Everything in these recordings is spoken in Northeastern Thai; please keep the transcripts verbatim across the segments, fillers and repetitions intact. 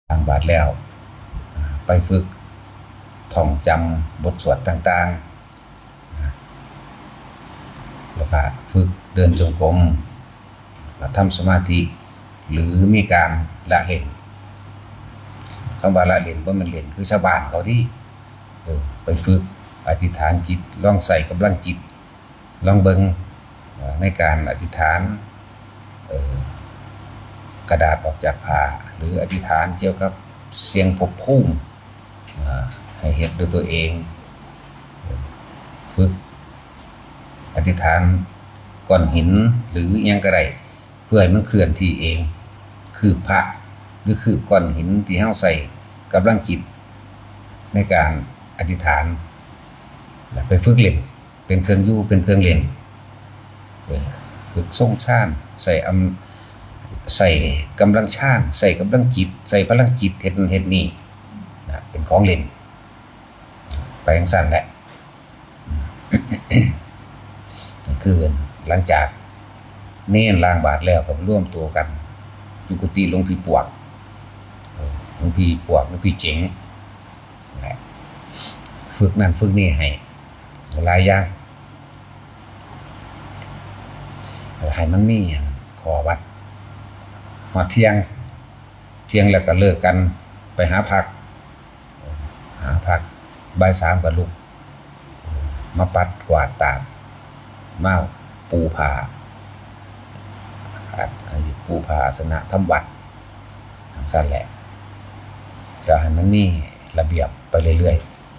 ล้างบาตรแล้ว อ่า ไปฝึกท่องจำบทสวดต่างๆ นะ แล้วก็ฝึกเดินจงกรม ก็ทำสมาธิ หรือมีการละเล่น คำว่าละเล่นบ่แม่นเล่นคือชาวบ้านเขาเด้ เออ ไปฝึกอธิษฐานจิต ลองใช้กำลังจิต ลองเบิ่ง เอ่อ ในการอธิษฐาน เอ่อ กระดาษออกจากผ้า หรืออธิษฐานเกี่ยวกับเสี่ยงภพภูมิ เอ่อ ให้เฮ็ดด้วยตัวเอง เอ่อ ฝึกอธิษฐานก้อนหินหรืออิหยังก็ได้ เพื่อให้มันเคลื่อนที่เอง คืบพระ หรือคืบก้อนหินที่เฮาใช้กำลังจิตในการอธิษฐาน แล้วไปฝึกเล่น เป็นเครื่องอยู่ เป็นเครื่องเล่น เออ ฝึกทรงฌาน ใช้อำ- ใช้กำลังฌาน ใช้กำลังจิต ใช้พลังจิต เฮ็ดนั่นเฮ็ดนี่ นะ เป็นของเล่น ไปจั่งซั้นแหละ คือหลังจากเณรล้างบาตรแล้วก็รวมตัวกันอยู่กุฏิหลวงพี่ปวก เออ หลวงพี่ปวก หลวงพี่เจ๋ง นั่นแหละ ฝึกนั่นฝึกนี่ให้หลายอย่าง ให้มันมีข้อวัด ฮอดเที่ยง เที่ยงแล้วก็เลิกกัน ไปหาพัก หาพัก บ่ายสามก็ลุก มาปัดกวาดตาก มาปูผ้า อ่ะ ปูผ้าอาสนะทำวัด จั่งซั้นแหละ ก็ให้มันมีระเบียบไปเรื่อย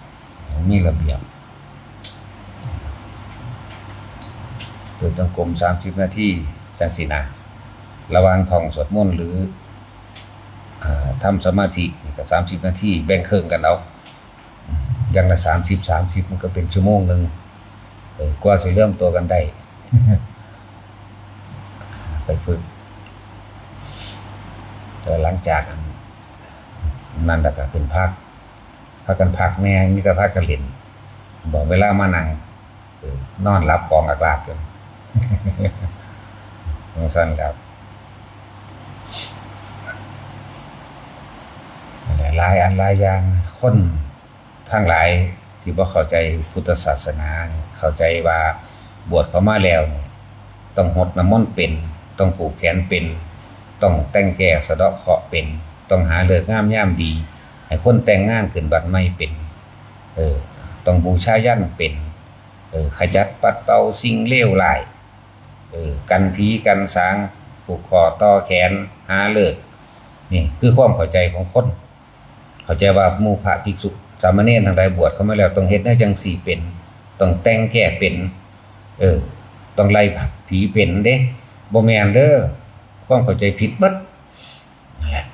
ๆ มีระเบียบ เดินจงกรมสามสิบนาที จั่งซี้นะ ระหว่างท่องสวดมนต์หรือ อ่า ทำสมาธินี่ก็สามสิบนาที แบ่งครึ่งกันเอา อย่างละสามสิบ สามสิบ มันก็เป็นชั่วโมงหนึ่ง เออ กว่าสิเริ่มตัวกันได้ ไปฝึก แต่หลังจากอันนั้นแล้วก็ขึ้นพัก พากันพักแหน่ มีแต่พากันเล่น บอกเวลามานั่ง เออ นอนหลับกองอักลากอยู่ จั่งซั้นครับ หลายอันหลายอย่าง คนทั้งหลายที่บ่เข้าใจพุทธศาสนา เข้าใจว่าบวชเข้ามาแล้วนี่ ต้องหดน้ำมนต์เป็น ต้องผูกแขนเป็น ต้องแต่งแก้สะเดาะเคราะห์เป็น ต้องหาฤกษ์งามยามดี ให้คนแต่งงานขึ้นบ้านใหม่เป็น เออ ต้องบูชายัญเป็น เออ ขจัดปัดเป่าสิ่งเลวร้าย เออ กันผีกันสาง ผูกข้อต่อแขน หาฤกษ์ นี่คือความเข้าใจของคน เข้าใจว่าหมู่พระภิกษุสามเณรทั้งหลายบวชเข้ามาแล้ว ต้องเฮ็ดแนวจั่งซี้เป็น ต้องแต่งแก้เป็น เออ ต้องไล่ผีเป็นเด้ บ่แม่นเด้อ ความเข้าใจผิดเบิด นั่นแหละ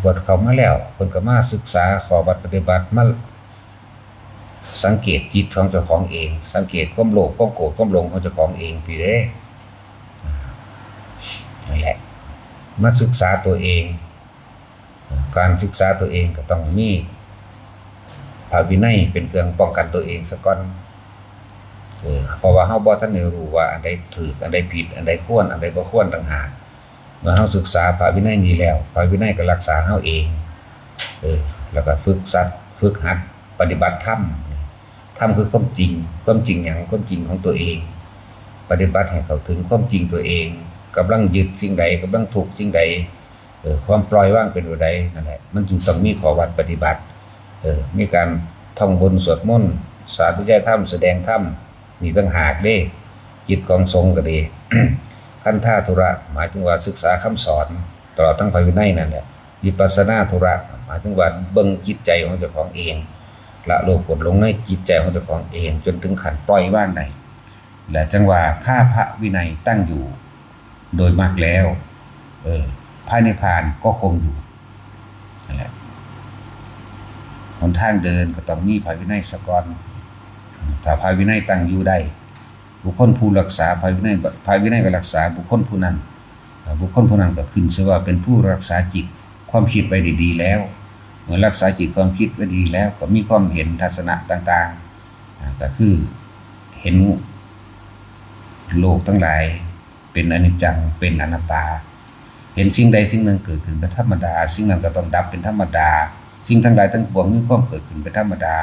บวชเข้ามาแล้ว เพิ่นก็มาศึกษาข้อวัดปฏิบัติ มาสังเกตจิตของเจ้าของเอง สังเกตความโลภ ความโกรธ ความหลงของเจ้าของเองพี้เด้ อ่า นั่นแหละ มาศึกษาตัวเอง การศึกษาตัวเองก็ต้องมีพระวินัยเป็นเครื่องป้องกันตัวเองซะก่อน เออ เพราะว่าเฮาบ่ทันได้รู้ว่าอันใดถูก อันใดผิด อันใดควร อันใดบ่ควรต่างหาก เมื่อเฮาศึกษาพระวินัยนี้แล้ว พระวินัยก็รักษาเฮาเอง เออ แล้วก็ฝึกสัตว์ ฝึกหัดปฏิบัติธรรม ธรรมคือความจริง ความจริงหยัง ความจริงของตัวเอง ปฏิบัติให้เข้าถึงความจริงตัวเอง กำลังยึดสิ่งใด กำลังทุกข์สิ่งใด เออ ความปล่อยวางเป็นแบบใด นั่นแหละ มันจึงต้องมีข้อวัดปฏิบัติ เออ มีการท่องบนต์สวดมนต์ สาธยายธรรม แสดงธรรม นี่ต่างหากเด้ กิจของสงฆ์ก็ดี คันธาธุระ หมายถึงว่าศึกษาคำสอน ตลอดทั้งพระวินัยนั่นแหละ วิปัสสนาธุระ หมายถึงว่าเบิ่งจิตใจของเจ้าของเอง ละโลภโกรธหลงในจิตใจของเจ้าของเอง จนถึงขั้นปล่อยวางได้ และจั่งว่าถ้าพระวินัยตั้งอยู่โดยมรรคแล้ว เออ พระนิพพานก็คงอยู่ นั่นแหละ หนทางเดินก็ต้องมีพระวินัยซะก่อน ถ้าพระวินัยตั้งอยู่ได้ บุคคลผู้รักษาพระวินัย พระวินัยก็รักษาบุคคลผู้นั้น บุคคลผู้นั้นก็ขึ้นชื่อว่าเป็นผู้รักษาจิตความคิดไว้ดีๆแล้ว เมื่อรักษาจิตความคิดไว้ดีแล้ว ก็มีความเห็นทัศนะต่างๆ อ่า ก็คือเห็นโลกทั้งหลายเป็นอนิจจัง เป็นอนัตตา เห็นสิ่งใดสิ่งหนึ่งเกิดขึ้นเป็นธรรมดา สิ่งนั้นก็ต้องดับเป็นธรรมดา สิ่งทั้งหลายทั้งปวงมีความเกิดขึ้นเป็นธรรมดา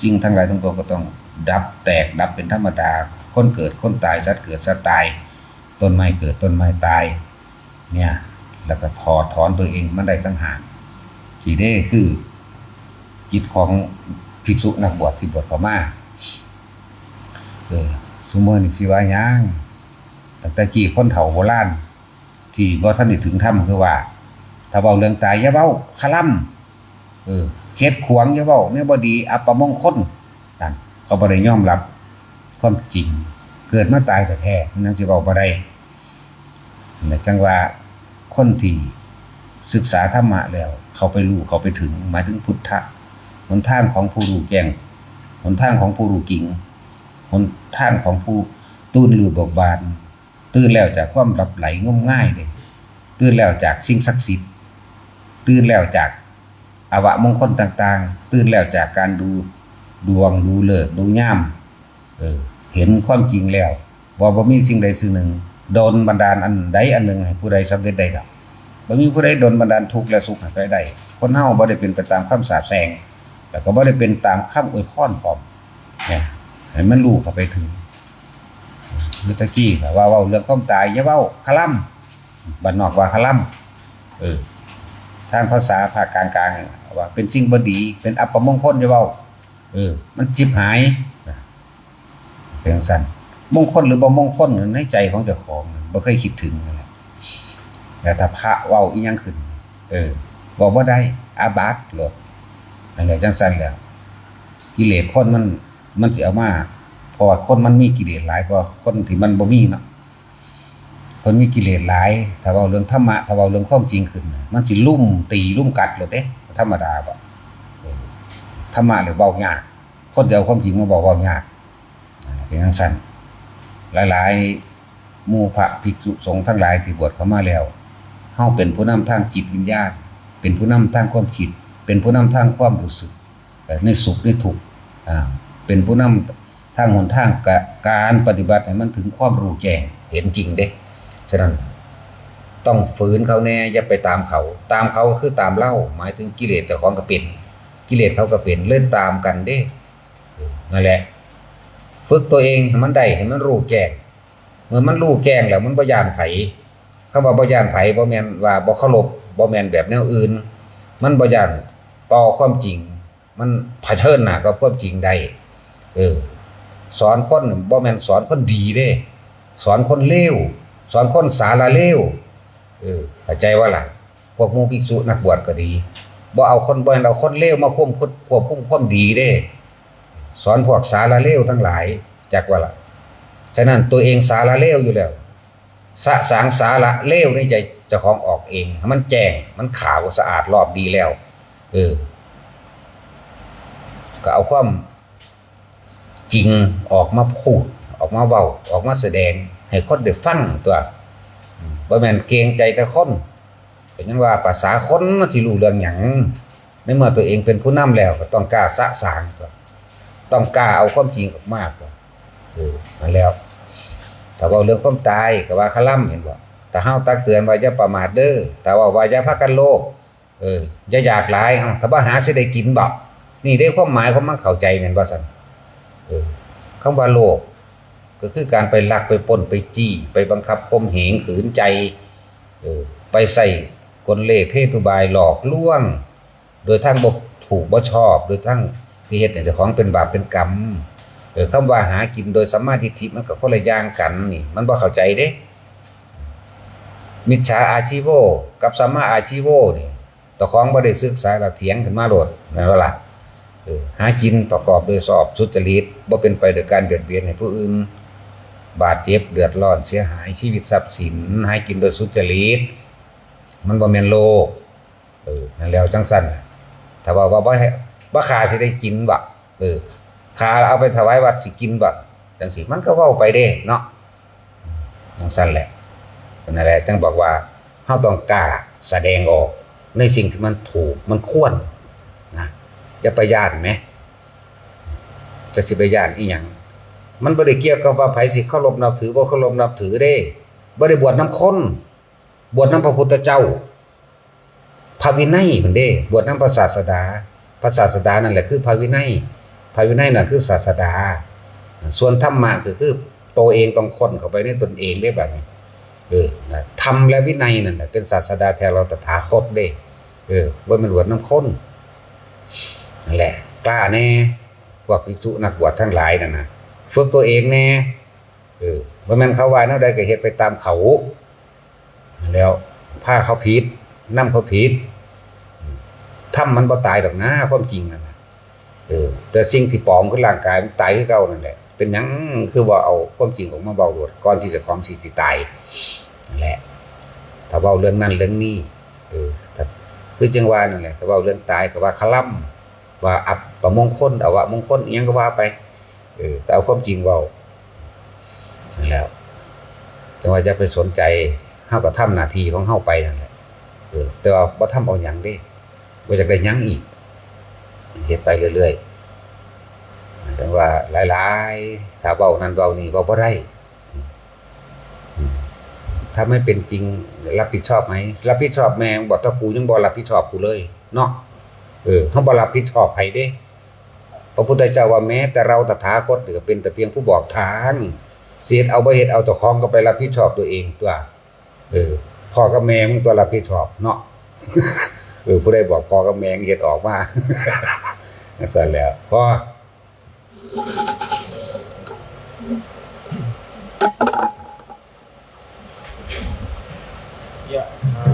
สิ่งทั้งหลายทั้งปวงก็ต้องดับแตกดับเป็นธรรมดา คนเกิดคนตาย สัตว์เกิดสัตว์ตาย ต้นไม้เกิดต้นไม้ตาย เนี่ย แล้วก็ถอดถอนตัวเองมันได้ต่างหาก ที่นี่คือกิจของภิกษุนักบวชที่บวชเข้ามา เออ ซุมื้อนี้สิว่าหยัง ตั้งแต่กี้คนเฒ่าโบราณ ที่บ่ทันได้ถึงธรรมคือว่า ถ้าเว้าเรื่องตายอย่าเว้า คาลำ เออ เฮ็ดขวางอย่าเว้า แนวบ่ดี อัปมงคล นั่น เขาบ่ได้ยอมรับความจริง เกิดมาตายแท้ๆ มันยังสิเว้าบ่ได้ นั่นแหละจั่งว่าคนที่ศึกษาธรรมะแล้ว เข้าไปรู้ เข้าไปถึง หมายถึงพุทธะ หนทางของผู้รู้แจ้ง หนทางของผู้รู้จริง หนทางของผู้ตื่นรู้เบิกบาน ตื่นแล้วจากความหลับไหลงมงายเด้ ตื่นแล้วจากสิ่งศักดิ์สิทธิ์ ตื่นแล้วจากอวมงคลต่างๆ ตื่นแล้วจากการดูดวง ดูฤกษ์ ดูยาม เออ เห็นความจริงแล้ว ว่าบ่มีสิ่งใดสิ่งหนึ่ง ดลบันดาลอันใดอันหนึ่งให้ผู้ใดสำเร็จได้ดอก บ่มีผู้ใดดลบันดาลทุกข์และสุขให้ใครได้ คนเฮาบ่ได้เป็นไปตามคำสาปแช่ง แล้วก็บ่ได้เป็นตามคำอวยพรพร้อม เนี่ย ให้มันรู้เข้าไปถึง เมื่อตะกี้ก็ว่าเว้าเรื่องความตาย อย่าเว้า คาลำ บ้านนอกว่าคาลำ เออ ทางภาษาภาคกลางๆ ว่าเป็นสิ่งบ่ดี เป็นอัปมงคล อย่าเว้า เออ มันจิบหาย นะ เป็นจั่งซั้น มงคลหรือบ่มงคลในใจของเจ้าของ บ่เคยคิดถึงนั่นแหละ แล้วถ้าพระเว้าอีหยังขึ้น เออ เว้าบ่ได้ อาบัติโลด นั่นแหละ จั่งซั้นแหล้ว กิเลสคนมัน มันสิเอามา เพราะว่าคนมันมีกิเลสหลายกว่าคนที่มันบ่มีเนาะ คนมีกิเลสหลาย ถ้าเว้าเรื่องธรรมะ ถ้าเว้าเรื่องความจริงขึ้นน่ะ มันสิลุมตีลุมกัดโลดเด้ ธรรมดาบ่ เออ ธรรมะเนี่ยเว้ายาก คนจะเอาความจริงมาบอกเว้ายาก เป็นจั่งซั้น หลายๆ หมู่พระภิกษุสงฆ์ทั้งหลายที่บวชเข้ามาแล้ว เฮาเป็นผู้นำทางจิตวิญญาณ เป็นผู้นำทางความคิด เป็นผู้นำทางความรู้สึก เอ่อ ในสุขในทุกข์ อ่า เป็นผู้นำทางหนทางกะ การปฏิบัติให้มันถึงความรู้แจ้งเห็นจริงเด้ ฉะนั้นต้องฝืนเขาแน่ อย่าไปตามเขา ตามเขาก็คือตามเรา หมายถึงกิเลสเจ้าของก็เป็น กิเลสเขาก็เป็น เลยตามกันเด้ เออ นั่นแหละ ฝึกตัวเองให้มันได้ ให้มันรู้แจ้ง เมื่อมันรู้แจ้งแล้วมันบ่ย้านไผ คำว่าบ่ย้านไผบ่แม่นว่าบ่เคารพ บ่แม่นแบบแนวอื่น มันบ่ย้านต่อความจริง มันเผชิญหน้ากับความจริงได้ เออ สอนคนบ่แม่นสอนคนดีเด้ สอนคนเลว สอนคนสารเลว เออ เข้าใจบ่ล่ะ พวกหมู่ภิกษุนักบวชก็ดี บ่เอาคน บ่แม่นเอาคนเลวมาควบคุม ควบคุมความดีเด้ สอนพวกสารเลวทั้งหลาย จักว่าล่ะ ฉะนั้นตัวเองสารเลวอยู่แล้ว สะสางสาระเลวในใจเจ้าของออกเอง ให้มันแจ้ง มันขาวสะอาดรอบดีแล้ว เออ ก็เอาความจริงออกมาพูด ออกมาเว้า ออกมาแสดง ให้คนได้ฟังตั๊ว อืม บ่แม่นเกรงใจแต่คน ก็ยังว่าภาษาคนมันสิรู้เรื่องหยัง ในเมื่อตัวเองเป็นผู้นำแล้วก็ต้องกล้าสะสางตั๊ว ต้องกล้าเอาความจริงออกมาตั๊ว เออ นั่นแล้ว ถ้าเว้าเรื่องความตายก็ว่าคาลำ เห็นบ่ ถ้าเฮาตักเตือนว่าอย่าประมาทเด้อ ถ้าเว้าว่าอย่าพากันโลภ เออ อย่าอยากหลาย เอ้า ถ้าบ่หาสิได้กินบ่ นี่เด้ความหมายของมัน เข้าใจแม่นบ่ซั่น เออ คำว่าโลภก็คือการไปลัก ไปปล้น ไปจี้ ไปบังคับข่มเหงขืนใจ เออ ไปใช้กลเล่ห์เพศอุบายหลอกลวง โดยทางบ่ถูกบ่ชอบ โดยทางที่เฮ็ดให้เจ้าของเป็นบาปเป็นกรรม เออ คำว่าหากินโดยสัมมาทิฏฐิมันก็คนละอย่างกันนี่ มันบ่เข้าใจเด้ มิจฉาอาชีโวกับสัมมาอาชีโวนี่ เจ้าของบ่ได้ศึกษาแล้วเถียงขึ้นมาโลด แม่นบ่ล่ะ เออ หากินประกอบโดยชอบสุจริต บ่เป็นไปโดยการเบียดเบียนให้ผู้อื่นบาดเจ็บเดือดร้อนเสียหายชีวิตทรัพย์สิน หากินโดยสุจริต มันบ่แม่นโลภ เออ นั่นแล้วจั่งซั่นน่ะ ถ้าว่า ว่าบ่ให้ บ่ฆ่าสิได้กินบ่ เออ ฆ่าเอาไปถวายวัดสิกินบ่ จั่งซี้ มันก็เว้าไปเด้เนาะ จั่งซั่นแหละ นั่นแหละ จั่งบอกว่า เฮาต้องกล้าแสดงออกในสิ่งที่มันถูก มันควรนะ อย่าไปย้านแหม จะสิไปย้านอีหยัง มันบ่ได้เกี่ยวกับว่าไผสิเคารพนับถือ บ่เคารพนับถือเด้ บ่ได้บวชนำคน บวชนำพระพุทธเจ้า พระวินัยพุ้นเด้ บวชนำพระศาสดา พระศาสดานั่นแหละคือพระวินัย พระวินัยนั่นคือศาสดา ส่วนธรรมะก็คือตัวเองต้องค้นเข้าไปในตนเองเด้บัดนี้ เออ นะ ธรรมและวินัยนั่นแหละเป็นศาสดาแท้เราตถาคตเด้ เออ บ่แม่นบวชนำคน นั่นแหละ กล้าแน่ พวกภิกษุนักบวชทั้งหลายนั่นน่ะ ฝึกตัวเองแน่ เออ บ่แม่นเขาว่าแนวใดก็เฮ็ดไปตามเขา แล้วพาเขาผิด นำเขาผิด ธรรมมันบ่ตายดอกนะ ความจริงนั่นน่ะ เออ แต่สิ่งที่ปลอมคือร่างกายมันตายคือเก่านั่นแหละ เป็นหยังคือบ่เอาความจริงออกมาเว้าโลด ก่อนที่เจ้าของสิสิตาย นั่นแหละ ถ้าเว้าเรื่องนั้นเรื่องนี้ เออ ถ้า คือจั่งว่านั่นแหละ ถ้าเว้าเรื่องตายก็ว่าคลำ ว่าอัปมงคล อวมงคล อิหยังก็ว่าไป เออ แต่เอาความจริงเว้า นั่นแหล้ว จั่งว่าอย่าไปสนใจ เฮาก็ทำหน้าที่ของเฮาไปนั่นแหละ เออ แต่ว่าบ่ทำเอาหยังเด้ บ่อยากได้หยังอีก เฮ็ดไปเรื่อยๆ จั่งว่าหลายๆ ถ้าเว้านั่นเว้านี่ เว้าบ่ได้ อืม ถ้าไม่เป็นจริง รับผิดชอบไหม รับผิดชอบแม่ง บอกถ้ากูยังบ่รับผิดชอบกูเลย เนาะ เออ เฮาบ่รับผิดชอบไผเด้ พระพุทธเจ้าว่าแม้แต่เราตถาคตนี่ก็เป็นแต่เพียงผู้บอกทาง สิเฮ็ดเอาบ่เฮ็ดเอา เจ้าของก็ไปรับผิดชอบตัวเองตั๊ว เออ พ่อกับแม่มึงตั๊วรับผิดชอบเนาะ เออ ผู้ใดบอกพ่อกับแม่มึงเฮ็ดออกมา จั่งซั้นแหล้ว พอ ยะถา